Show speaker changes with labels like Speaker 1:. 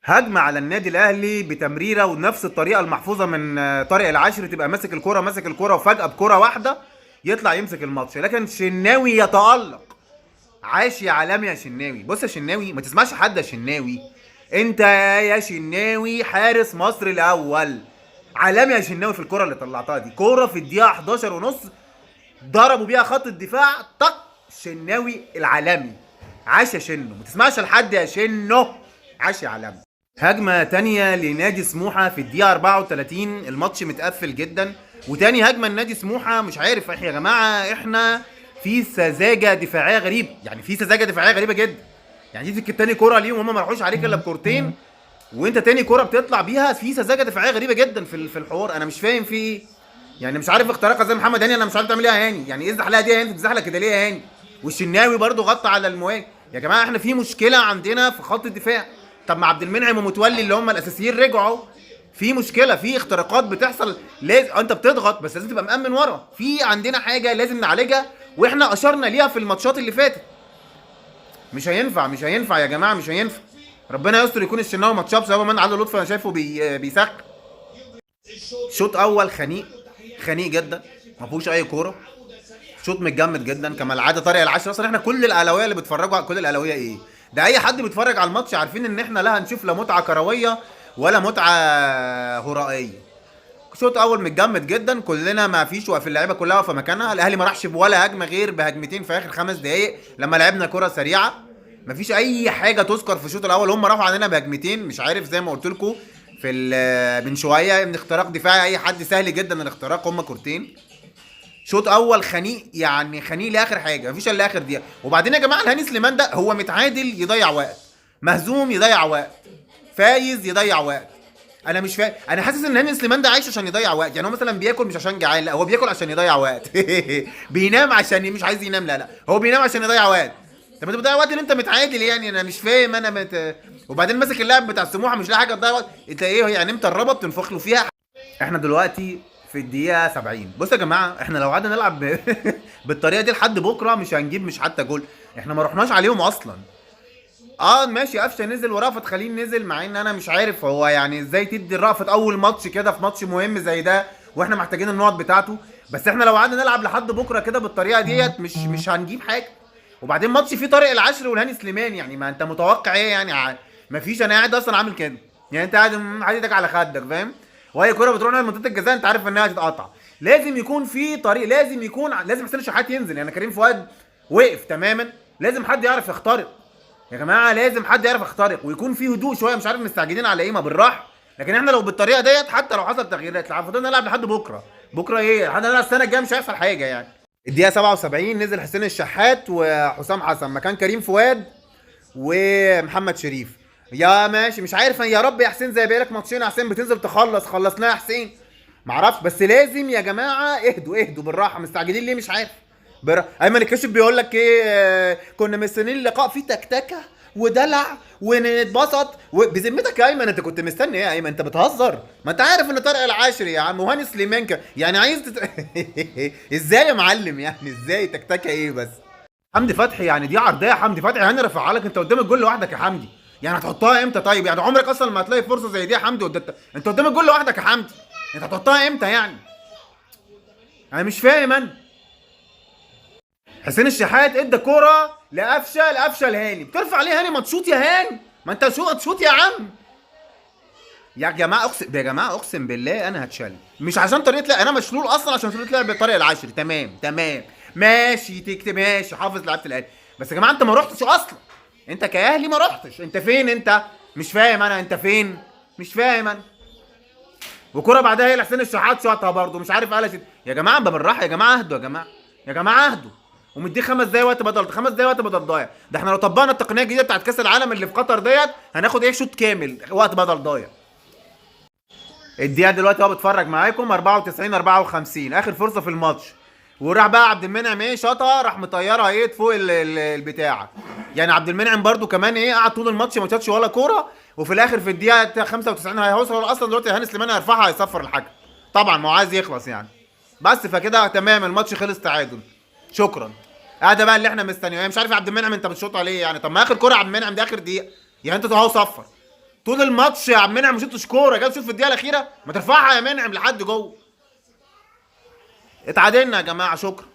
Speaker 1: هجمة على النادي الاهلي بتمريره ونفس الطريقة المحفوظة من طارق العشري، تبقى ماسك الكره ماسك الكره وفجاة بكره واحدة يطلع يمسك الماتش، لكن شناوي يتالق. عاش يا عالمي يا شناوي. بص يا شناوي، ما تسمعش حد يا شناوي، انت يا شناوي حارس مصر الاول. عالمي يا شناوي في الكره اللي طلعتها دي، كورة في الدقيقة 11 ونص ضربوا بيها خط الدفاع، طق شناوي العالمي. عاش يا شنو، ما تسمعش لحد يا شنو، عاش يا عالمي. هجمة تانية لنادي سموحة في الدقيقة 34، الماتش متقفل جدا، وتاني هجمة لنادي سموحة. مش عارف احنا يا جماعة، احنا في سذاجة دفاعية غريبة، يعني في سذاجة دفاعية غريبة جدا. يعني دي تاني كرة ليهم، وهم ما راحوش عليك الا بكورتين، وانت تاني كرة بتطلع بيها في سذاجة دفاعية غريبة جدا في الحوار. انا مش فاهم في ايه، يعني مش عارف اختراقها زي محمد هاني، انا مش عارف تعمل ايه يا هاني، يعني ايه الزحلقه دي يا هاني، بتزحلق كده ليه يا هاني؟ والشناوي برضو غطى على المواجهة. يا جماعة احنا في مشكلة عندنا في خط الدفاع. طب ما عبد المنعم ومتولي اللي هم الاساسيين رجعوا، في مشكلة في اختراقات بتحصل. لازم انت بتضغط بس لازم تبقى مأمن ورا. في عندنا حاجة لازم نعالجها، واحنا اشرنا ليها في الماتشات اللي فاتت. مش هينفع، مش هينفع يا جماعة، مش هينفع. ربنا يستر يكون الشناوي ما اتشابش. هو من علي لطفي انا شايفه بيسخن. شوط اول خنيق، خنيق جدا، ما فيهوش اي كورة، شوط متجمد جدا كما العادة. طارق العشري اصلا احنا كل الاهلاوية اللي بيتفرجوا على كل الاهلاوية ايه ده، اي حد بيتفرج على الماتش عارفين ان احنا لا هنشوف لا متعه كروية ولا متعه هرائيه. شوط اول متجمد جدا، كلنا ما فيش واقف، اللعيبة كلها واقفة مكانها. الاهلي ما راحش بولا هجمة غير بهجمتين في اخر 5 دقائق لما لعبنا كره سريعة. ما فيش اي حاجة تذكر في الشوط الاول، هم راحوا علينا بهجمتين. مش عارف زي ما قلت لكم في من شوية ان اختراق دفاعي اي حد سهل جدا الاختراق، هم كورتين. شوط اول خنيق، يعني خنيق لاخر حاجة، مفيش الا اخر دقيقة. وبعدين يا جماعة الهاني سليمان ده هو متعادل يضيع وقت، مهزوم يضيع وقت، فايز يضيع وقت. انا مش فاهم، انا حاسس ان هاني سليمان ده عايش عشان يضيع وقت. يعني هو مثلا بياكل مش عشان جعان، لا هو بياكل عشان يضيع وقت. بينام عشان مش عايز ينام، لا لا هو بينام عشان يضيع وقت. طب انت بتضيع وقت ان انت متعادل، يعني انا مش فاهم انا وبعدين ماسك اللاعب بتاع سموحه مش لاقي حاجة تضيع وقت. انت ايه يعني انت الربط بتنفخ له فيها؟ احنا دلوقتي في الدقيقة 70. بصوا يا جماعة احنا لو قعدنا نلعب بالطريقة دي لحد بكره مش هنجيب مش حتى جول. احنا ما رحناش عليهم اصلا. ماشي، قفشه نزل ورأفت خليل نزل، مع ان انا مش عارف هو يعني ازاي تدي رأفت اول ماتش كده في ماتش مهم زي ده واحنا محتاجين النقط بتاعته. بس احنا لو قعدنا نلعب لحد بكره كده بالطريقة ديت مش هنجيب حاجة. وبعدين ماتش فيه طارق العشري والهاني سليمان، يعني ما انت متوقع ايه يعني؟ ما فيش، انا قاعد اصلا عامل كده، يعني انت قاعد حاطط على خدك فاهم، وهي كورة بتروح لمنطقه الجزاء انت عارف انها هتتقطع. لازم يكون في طريق، لازم يكون، لازم حسين الشحات ينزل. يعني كريم فؤاد وقف تماما، لازم حد يعرف يخترق يا جماعة، لازم حد يعرف يخترق ويكون في هدوء شوية. مش عارف مستعجلين على ايه، ما بالراحة. لكن احنا لو بالطريقة ديت حتى لو حصل تغييرات لو فضلنا نلعب لحد بكره، بكره ايه، لحد نلعب السنة الجاية مش هيحصل حاجة يعني. الدقيقة 77 نزل حسين الشحات وحسام حسن مكان كريم فؤاد ومحمد شريف. يا ماشي مش عارف يا رب يا حسين، زي بقالك ماتشين يا حسين بتنزل تخلص، خلصناه يا حسين معرفش. بس لازم يا جماعة اهدوا اهدوا بالراحة، مستعجلين ليه مش عارف. ايمن الكشف بيقول لك ايه، كنا مستنيين اللقاء فيه تكتكه ودلع ونتبسط. بذمتك يا ايمن انت كنت مستني ايه يا ايمن؟ انت بتهزر، ما انت عارف ان طارق العاشري يا عم وهاني سليمان يعني عايز ازاي يا معلم؟ يعني ازاي تكتكه ايه بس؟ حمدي فتحي يعني دي عرضية يا حمدي فتحي، هاني رفعها لك انت قدام الجول لوحدك يا حمدي، يعني هتحطها امتى طيب؟ يعني عمرك اصلا ما هتلاقي فرصة زي دي يا حمدي قدام، انت قدام الجول لوحدك يا حمدي، انت هتحطها امتى يعني؟ انا مش فاهم انا. حسين الشحات ادى كورة لقفشه، لقفشه لهاني، بترفع عليه هاني، ما تشوط يا هاني، ما انت شوط شوط يا عم. يا جماعة اقسم يا جماعة اقسم بالله انا هتشل، مش عشان طريقه لعب، انا مشلول اصلا عشان طريقه لعب طارق العشري. تمام تمام ماشي، تكتب ماشي، حافظ لعيبة الاهلي، بس يا جماعة انت ما رحتش اصلا، انت كاهلي ما رحتش، انت فين؟ انت مش فاهم انا، انت فين؟ مش فاهم انا. وكرة بعدها هي لحسين الشحات شاطها برده مش عارف قلشت. يا جماعة بالراحة يا جماعة، اهدوا يا جماعة، يا جماعة اهدوا. ومديه 5 دقايق وقت بدل، 5 دقايق وقت بدل ضايع. ده احنا لو طبقنا التقنية الجديدة بتاعت كاس العالم اللي في قطر ديت هناخد ايه، شوط كامل وقت بدل ضايع. الدقيقة دلوقتي اهو بتفرج معاكم 94 54، اخر فرصة في الماتش. وراح بقى عبد المنعم ايه شاطها، راح مطيرها ايه فوق البتاعه. يعني عبد المنعم برده كمان ايه قعد طول الماتش ما شاطش ولا كورة، وفي الاخر في الدقيقة 95 هيوصل اصلا دلوقتي هاني سليمان هيرفعها هيصفر الحكم طبعا، ما هو عايز يخلص يعني. بس فكده تمام الماتش خلص تعادل، شكرا. ادي بقى اللي احنا مستنيينه. مش عارف يا عبد المنعم انت بتشوط عليه يعني، طب ما اخر كورة عبد المنعم دي اخر دقيقة يعني، انت اهو صفر. طول الماتش يا عم منعم ما شفتش كورة، جاي تشوف في الدقيقة الاخيرة، ما ترفعها يا منعم لحد جوه. اتعادلنا يا جماعة، شكرا.